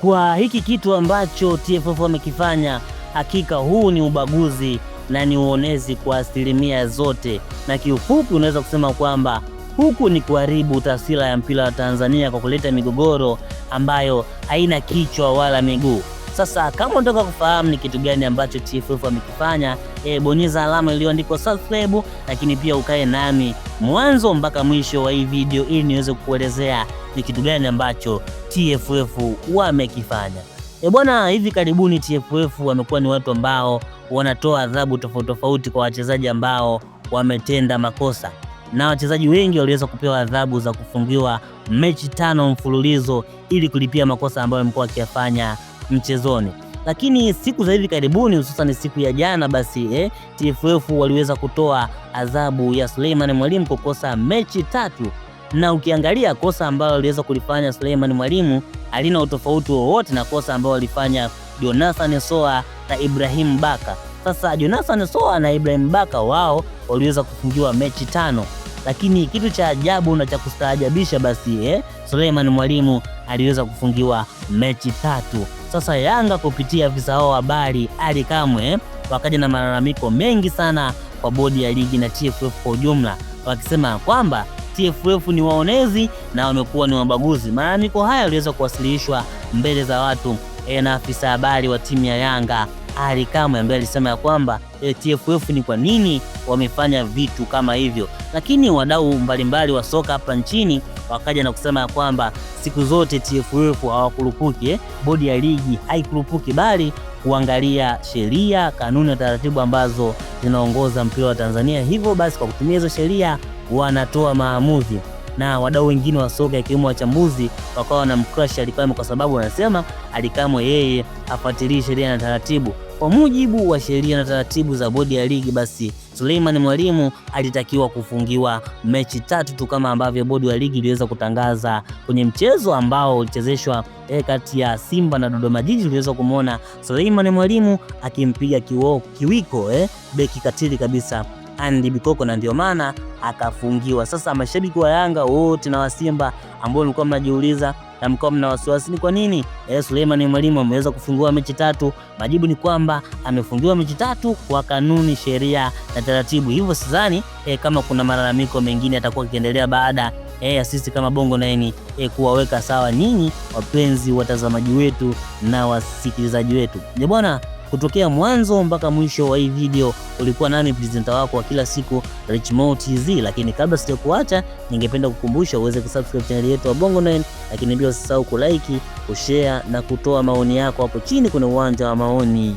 Kwa hiki kitu ambacho TFF wamekifanya, hakika huu ni ubaguzi na ni uonezi kwa asilimia zote, na kiufupi unaweza kusema kwamba huku ni kuharibu taswira ya mpira wa Tanzania kwa kuleta migogoro ambayo haina kichwa wala miguu. Sasa kama unataka kufahamu ni kitu gani ambacho TFF wamekifanya, bonyeza alama iliyoandikwa subscribe, lakini pia ukae nami mwanzo mpaka mwisho wa hii video ili niweze kukuelezea ni kitu gani ambacho TFF wamekifanya. E bwana, hivi karibuni TFF wamekuwa ni watu ambao wanatoa adhabu tofauti tofauti kwa wachezaji ambao wametenda makosa, na wachezaji wengi waliweza kupewa adhabu za kufungiwa mechi 5 mfululizo ili kulipia makosa ambayo wamekuwa wakiyafanya mchezoni. Lakini siku za hivi karibuni, hususan siku ya jana, basi TFF waliweza kutoa adhabu ya Suleiman Mwalimu kukosa mechi 3, na ukiangalia kosa ambalo aliweza kulifanya Suleiman Mwalimu halina utofauti wowote na kosa ambalo alifanya Jonathan Soa na Ibrahim Baka. Sasa Jonathan Soa na Ibrahim Baka wao waliweza kufungiwa mechi 5, lakini kitu cha ajabu na cha kustaajabisha basi Suleiman Mwalimu aliweza kufungiwa mechi 3. Sasa Yanga kupitia afisa wao habari Ally Kamwe wakaja na malalamiko mengi sana kwa bodi ya ligi na TFF kwa ujumla, wakisema kwamba TFF ni waonezi na wamekuwa ni wabaguzi. Malalamiko haya yaliweza kuwasilishwa mbele za watu na afisa habari wa timu ya Yanga Ally Kamwe, ambaye alisema ya kwamba TFF ni kwa nini wamefanya vitu kama hivyo. Lakini wadau mbalimbali wa soka hapa nchini wakaja na kusema ya kwamba siku zote TFF hawakurupuki, bodi ya ligi haikurupuki, bali kuangalia sheria, kanuni na taratibu ambazo zinaongoza mpira wa Tanzania. Hivyo basi kwa kutumia hizo sheria wanatoa maamuzi. Na wadau wengine wa soka ikiwemo wachambuzi wakawa wanamcrush Ally Kamwe kwa sababu wanasema Ally Kamwe yeye hafuatilii sheria na taratibu. Kwa mujibu wa sheria na taratibu za bodi ya ligi, basi Suleiman Mwalimu alitakiwa kufungiwa mechi 3 tu kama ambavyo bodi ya ligi iliweza kutangaza kwenye mchezo ambao ulichezeshwa kati ya Simba na Dodoma Jiji. Uliweza kumuona Suleiman Mwalimu akimpiga kiwiko beki katili kabisa Andy Bikoko, na ndio maana akafungiwa. Sasa mashabiki wa Yanga wote na wa Simba ambao mlikuwa mnajiuliza na mlikuwa mna wasiwasi ni kwa nini Suleiman Mwalimu ameweza kufungiwa mechi 3, majibu ni kwamba amefungiwa mechi 3 kwa kanuni, sheria na taratibu. Hivyo sidhani kama kuna malalamiko mengine yatakuwa yakiendelea baada ya sisi kama Bongo 9 kuwaweka sawa nyinyi wapenzi watazamaji wetu na wasikilizaji wetu. Ni bwana, kutokea mwanzo mpaka mwisho wa hii video ulikuwa nami presenter wako wa kila siku Richmo TZ. Lakini kabla sijakuacha, ningependa kukumbusha uweze kusubscribe channel yetu ya Bongo 9, lakini pia usisahau kulike, kushare na kutoa maoni yako hapo chini kuna uwanja wa maoni.